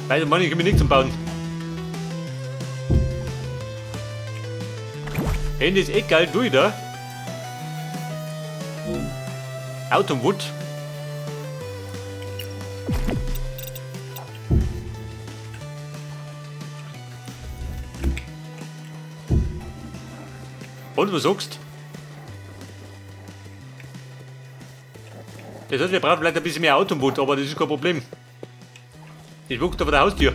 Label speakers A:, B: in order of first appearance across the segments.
A: Weil Mann, ich komme nicht zum Bauen. Hey, das ist echt geil durch da. Autumnwood. Und was sagst? Das heißt, wir brauchen vielleicht ein bisschen mehr Autumnwood, aber das ist kein Problem. Das wuchs da vor der Haustür.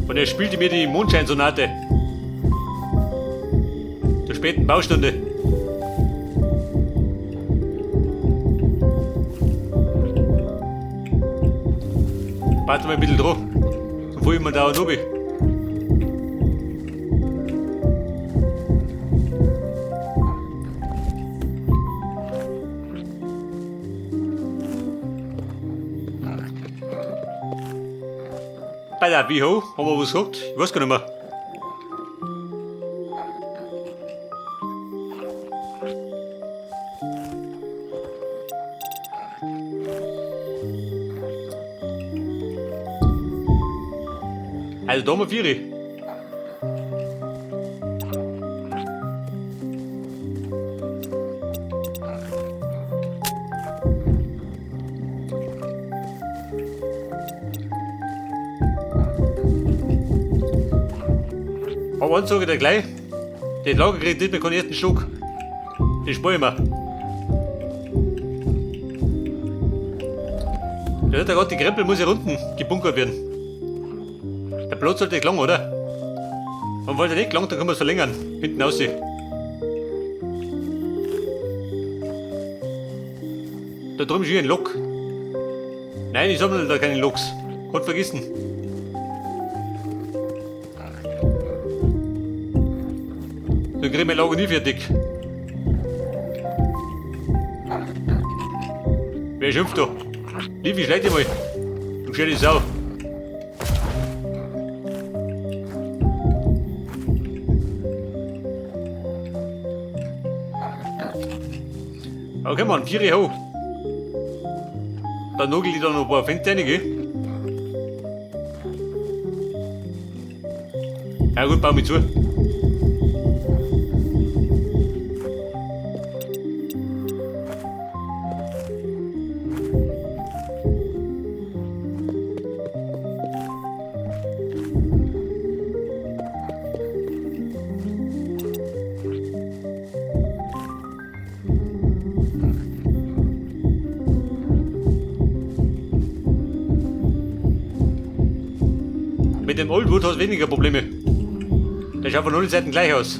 A: Und er spielte mir die Mondscheinsonate. Zur späten Baustunde. Warte mal ein bisschen drauf. Dann fahr ich mal da runter. Bei der wie hoch? Haben wir was gesagt? Ich weiß gar nicht mehr. Also da haben wir 4. Aber eins sage ich dir gleich, den Lager kriegt nicht mehr keinen ersten Stock. Den spare ich mir. Der hat ja gerade die Krempel muss ja unten gebunkert werden. Der Platz sollte gelangen, oder? Und weil der nicht gelangt, dann können wir es verlängern. Hinten raus. Da drüben ist hier ein Lok. Nein, ich sammle da keine Loks. Gott vergessen. Dann kriegen wir mein Lager nie fertig. Wer schimpft da? Livi, schleich dich mal. Du schöne Sau. Okay, Mann, 4 hoch. Dann nagel ich da noch ein paar Fenster rein, gell? Ja gut, bau mich zu. Mit dem Oldwood hast du weniger Probleme. Der schaut von allen Seiten gleich aus.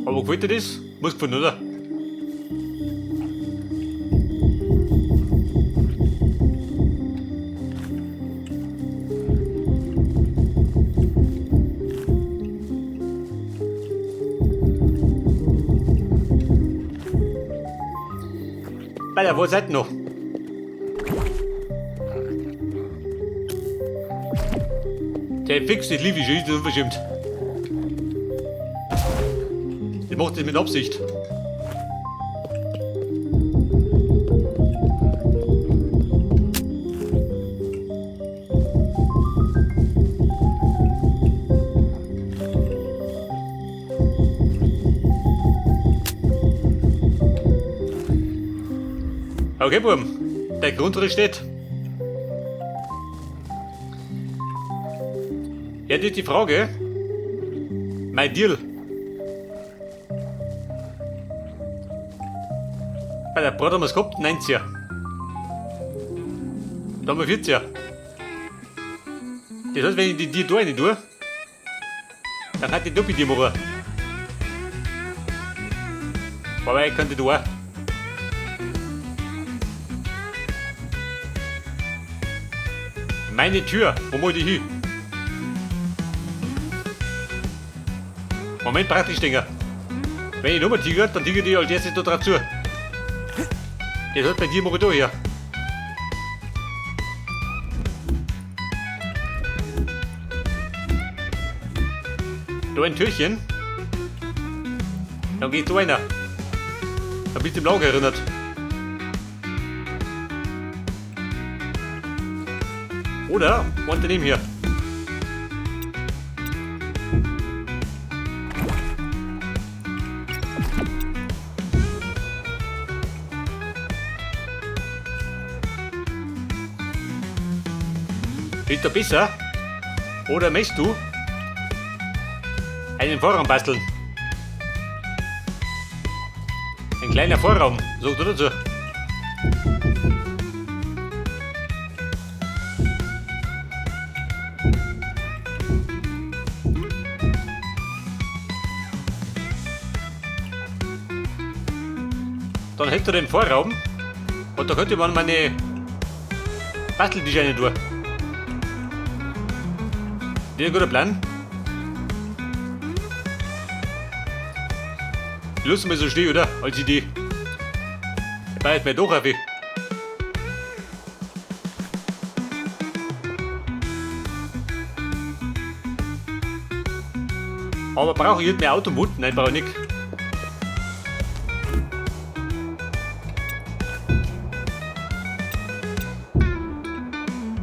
A: Aber gefällt dir das? Muss gefallen, oder? Alter, wo seid ihr noch? Der fix, das lief ich schon, ist unverschämt. Der macht das mit Absicht. Okay, Buben, der Grundriss steht. Jetzt ist die Frage, mein Deal. Bei der Brat haben wir's gehabt, 90er. Da haben wir 40er. Das heißt, wenn ich die Deal da rein tue, dann kann ich die Doppel-Deal machen. Wobei, ich könnte da auch. Meine Tür, wo muss ich hin? Moment, praktisch, Dinger. Wenn ich nochmal tigert, dann tigert ich als erstes da drauf zu. Das hat bei dir mal da her. Da ein Türchen. Dann gehst du einer. Da bist du im Lager erinnert. Oder one daneben hier. Ist da besser? Oder möchtest du einen Vorraum basteln? Ein kleiner Vorraum, so oder so. Dann hättest du den Vorraum und da könnte man meine Basteltische rein tun. Das ist ein guter Plan. Lass mal so stehen, oder? Als Idee. Der baut mir doch auf. Aber brauche ich nicht mehr Automut? Nein, brauche ich nicht.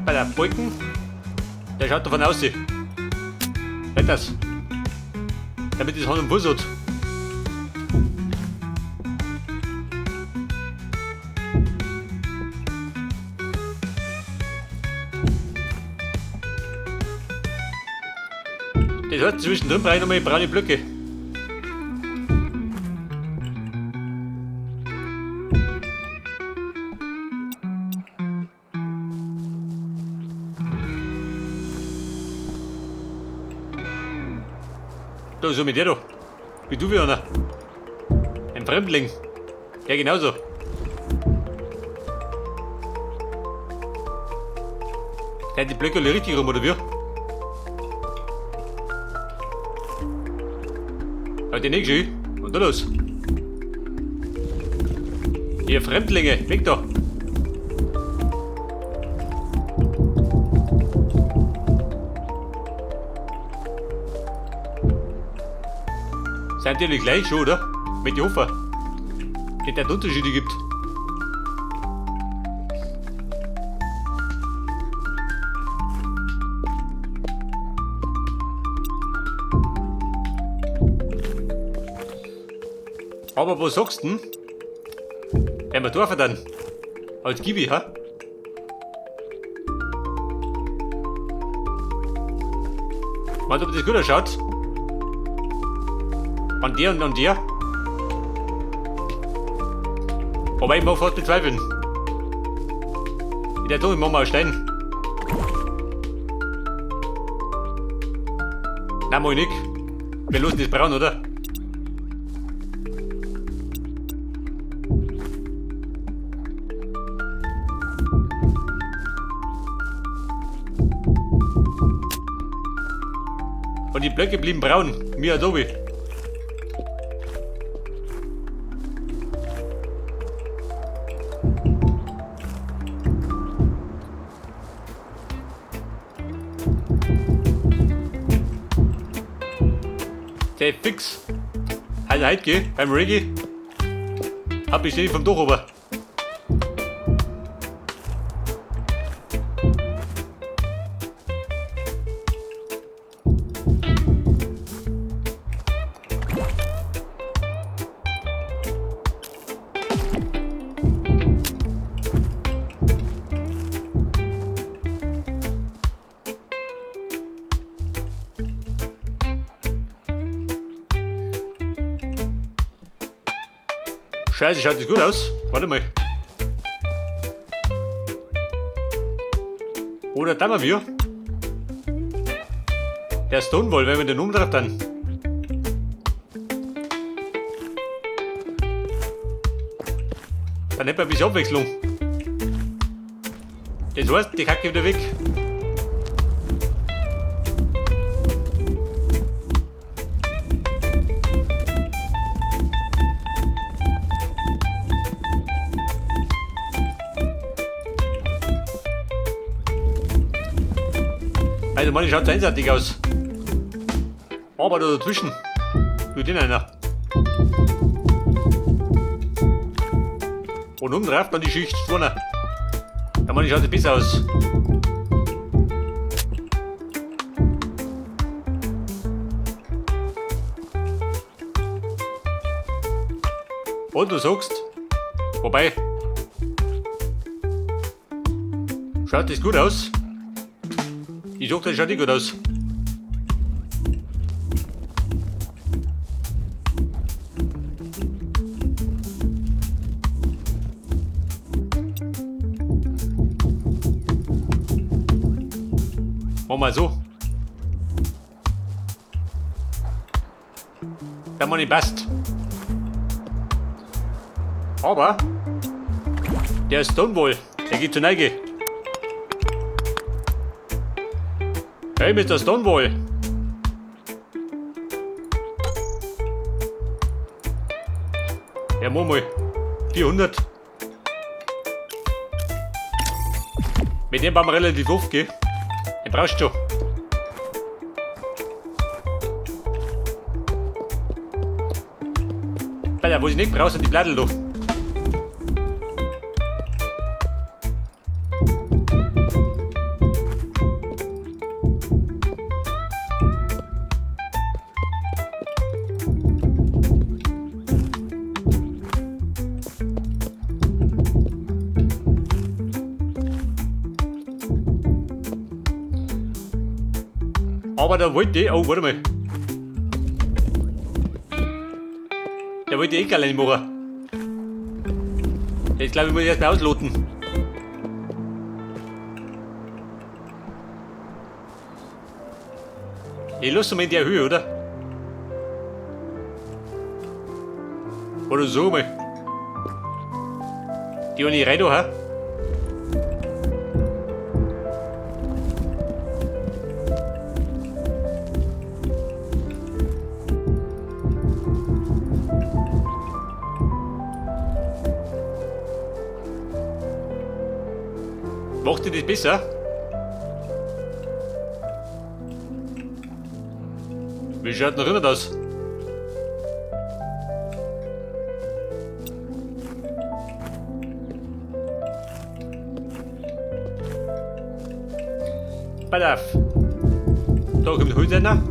A: Bei der Balken, der schaut davon aus. Nicht das. Damit es Hand und Fuß hat. Das heißt, zwischendrin brauche ich nochmal braune Blöcke. Da, so mit der da. Wie du wie einer. Ein Fremdling. Ja, genauso. Der hat die Blöcke alle richtig rum, oder wie? Hat die nicht geschehen? Und da los? Ihr Fremdlinge, weg da! Sind die alle gleich schon, oder? Mit den Hofer. Nicht, dass es Unterschiede gibt. Aber was sagst du denn? Wenn wir dürfen dann. Als Gibi, ha? Warte, ob das gut ausschaut. An dir und an dir. Wobei ich mag fast bezweifeln. Ich der ich mach mal einen Stein. Nein, mach ich nicht. Wir lassen das braun, oder? Und die Blöcke blieben braun, wie Adobe. Der fix. Halt, halt, geh, beim Reggae. Hab ich ständig vom Dach oben. Scheiße, schaut das gut aus? Warte mal. Oder da mal wir. Der Stonewall, wenn wir den umdreht dann. Dann hätten wir ein bisschen Abwechslung. Das heißt, die Kacke wieder weg. Also meine schaut einseitig aus. Aber da dazwischen. Du den einer. Und oben drauf dann die Schicht vorne. Da man schaut es besser aus. Und du sagst, wobei, schaut das gut aus? Ich sag, das schaut nicht gut aus. Machen wir mal so. Der Money passt. Aber der Stonewall, der geht zur Neige. Hey, Mr. Stonewall. Ja, mach mal. 400. Mit dem bauen wir relativ oft, gell? Den brauchst du schon. Alter, wo ich nicht brauche, sind die Blattel da. Aber da wollte ich, oh, warte mal. Der wollte eh allein machen. Jetzt glaube ich, muss ich erstmal ausloten. Ich lasse mal in der Höhe, oder? Oder so mal. Die ohne rein da, hä? Macht ihr das besser? Wie schaut denn drinnen aus? Pass auf. Da kommt Holz rein.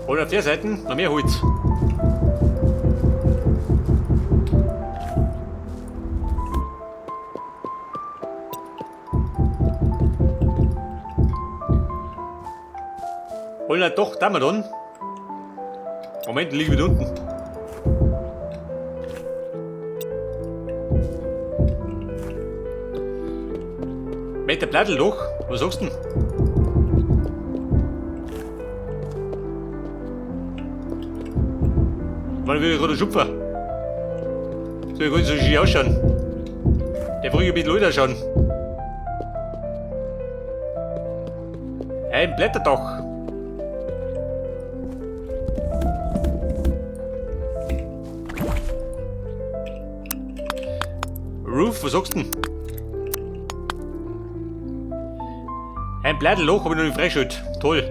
A: Und auf der Seite noch mehr Holz. Wollen wir doch, da mal dann. Moment, liegen wir unten. Mit der Plattel doch, was sagst du denn? Wann will ich gerade schupfen? Soll ich gar nicht so schön ausschauen? Der früher ein bisschen älter schauen. Ein Blätterdach. Roof, was sagst du denn? Ein Blätterloch habe ich noch nicht freigeschaltet. Toll.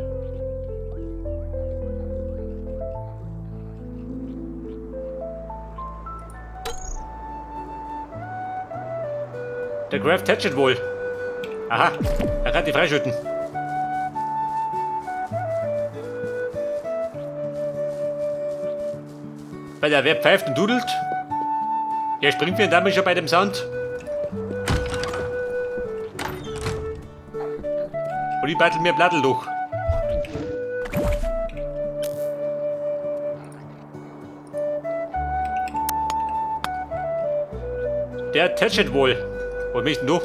A: Der Craft Hatchet wohl. Aha, er kann die freischütten. Weil der wer pfeift und dudelt, der springt mir damit schon bei dem Sound. Und ich battle mir Plattel durch. Der Hatchet wohl. Wo bist denn du?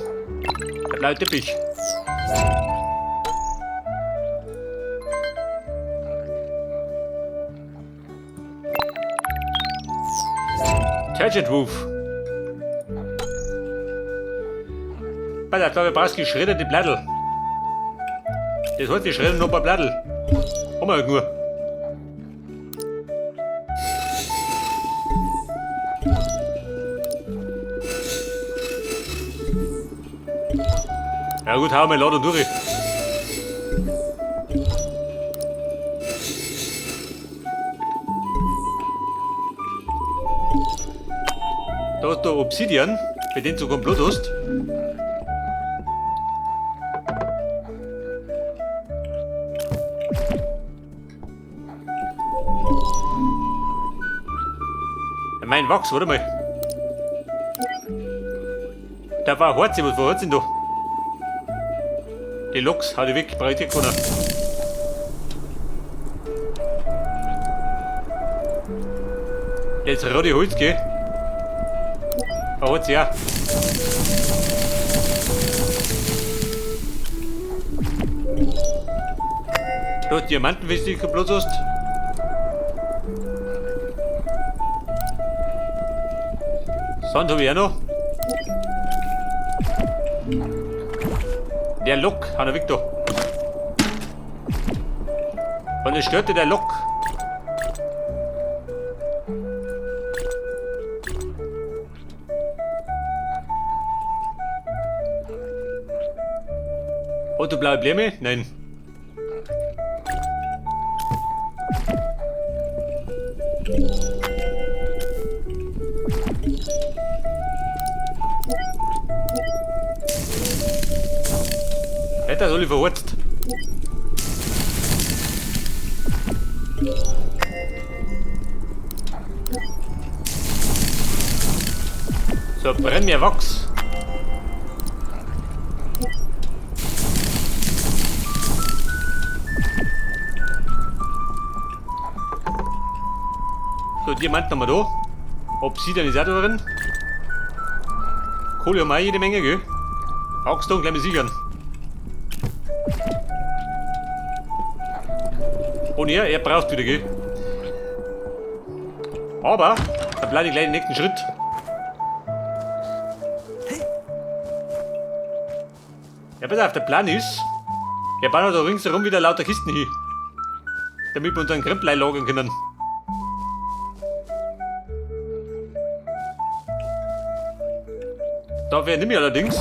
A: Der blaue Teppich. Hatchet Roof. Bei der glaube ich brauchst geschredderte Blattel. Das heißt, wir schreddern noch ein paar Blattel. Haben wir halt nur. Ja gut, hau mal Ladung durch. Da ist der Obsidian, für den du kein Blut hast. Mein Wachs, warte mal. Da war Holz, was war Holz denn da? Die Loks, hau die weg, brauch ich keiner. Jetzt rote Holz, gell? Holz, ja. Da Diamanten, wenn du keinen Platz hast. Sand habe ich auch noch. Der Lok, hau noch weg da. Und es störte der Lok. Und du blaue Blume? Nein. Hätte das alle verhurzt. So, brenn mir Wachs. So, Diamanten haben wir da. Obsidian ist auch da drin. Kohle haben wir auch jede Menge, gell? Wachs da und gleich mal sichern. Und er braucht wieder, gell? Aber, da plane ich gleich den nächsten Schritt. Ja, pass auf, der Plan ist, wir bauen da ringsherum wieder lauter Kisten hin. Damit wir unseren Krempel einlagern können. Da wäre nämlich allerdings.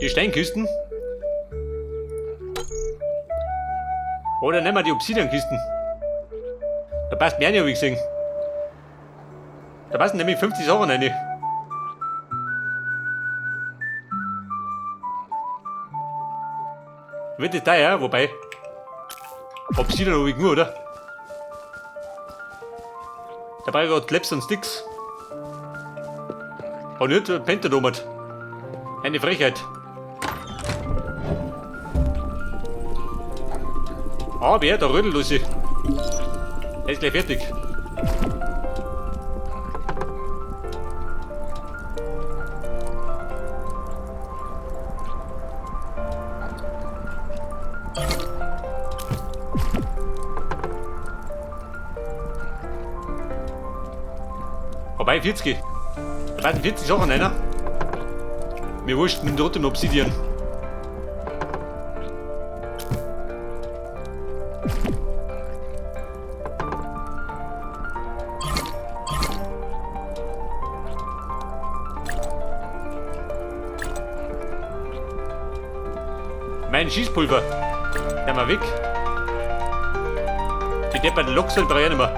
A: Die Steinkisten. Oder nehmen wir die Obsidian-Kisten. Da passt mehr nicht, hab ich gesehen. Da passen nämlich 50 Sachen rein. Wird das teuer, wobei. Obsidian hab ich nur, oder? Da brauche ich gerade Claps und Sticks. Und nicht Pentadomat. Eine Frechheit. Aber da rödelt sie. Er ist gleich fertig. Wobei 40. Da passen 40 Sachen rein. Mir wurscht, mit trotzdem Obsidian. Mein Schießpulver. Der mal weg. Die depperten Loks brauche ich nicht mehr.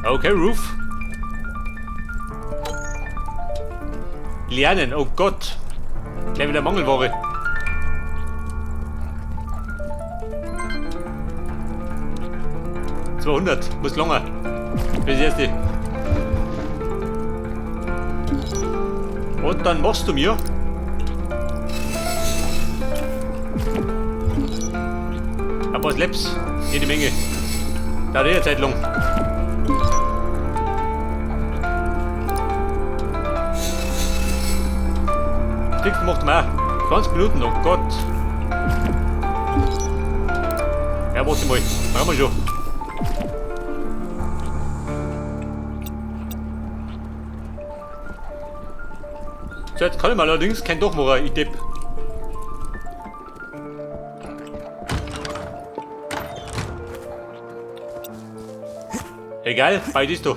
A: Okay, Roof. Lianen, oh Gott. Gleich wieder Mangelware. 200, muss länger. Für das erste. Und dann machst du mir. Ein paar Slaps, jede Menge. Dauert eh eine Zeit lang. Sticks macht man auch. 20 Minuten, oh Gott. Ja, warte mal. Brauchen wir schon. So, jetzt kann ich mir allerdings kein Dach machen, ich Depp. Egal, bald ist doch.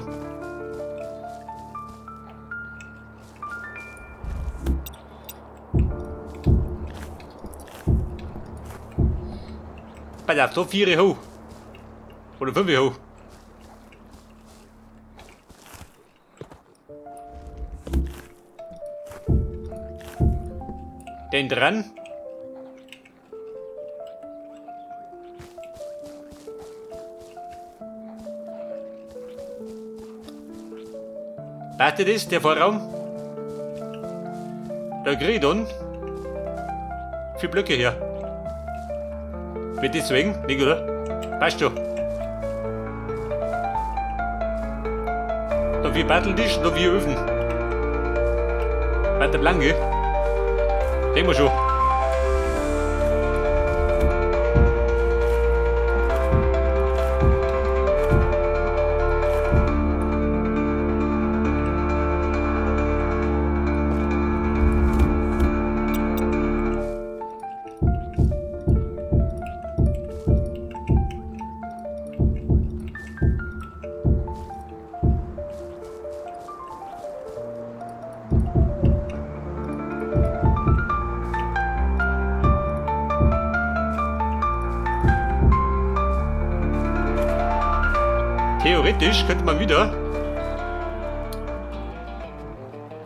A: Pass auf, so 4 hoch. Oder 5 hoch. Den dran. Passt das, der Vorraum? Da krieg ich dann 4 Blöcke her. Wird deswegen, nicht, oder? Passt schon. Da 4 Batteltisch, da 4 Öfen. Weiter blank, gell? Sehen wir schon. Theoretisch könnte man wieder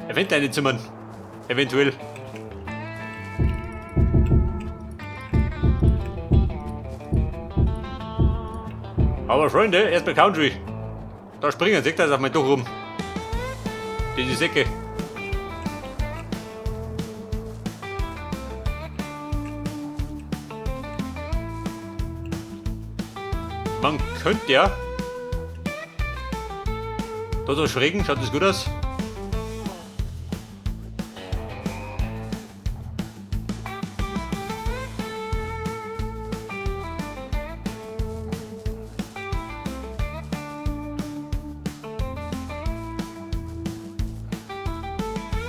A: eventuell einzimmern. Eventuell. Aber Freunde, erstmal Country. Da springen sich das auf mein Dach rum. Diese Säcke. Man könnte ja da so schrägen, schaut das gut aus?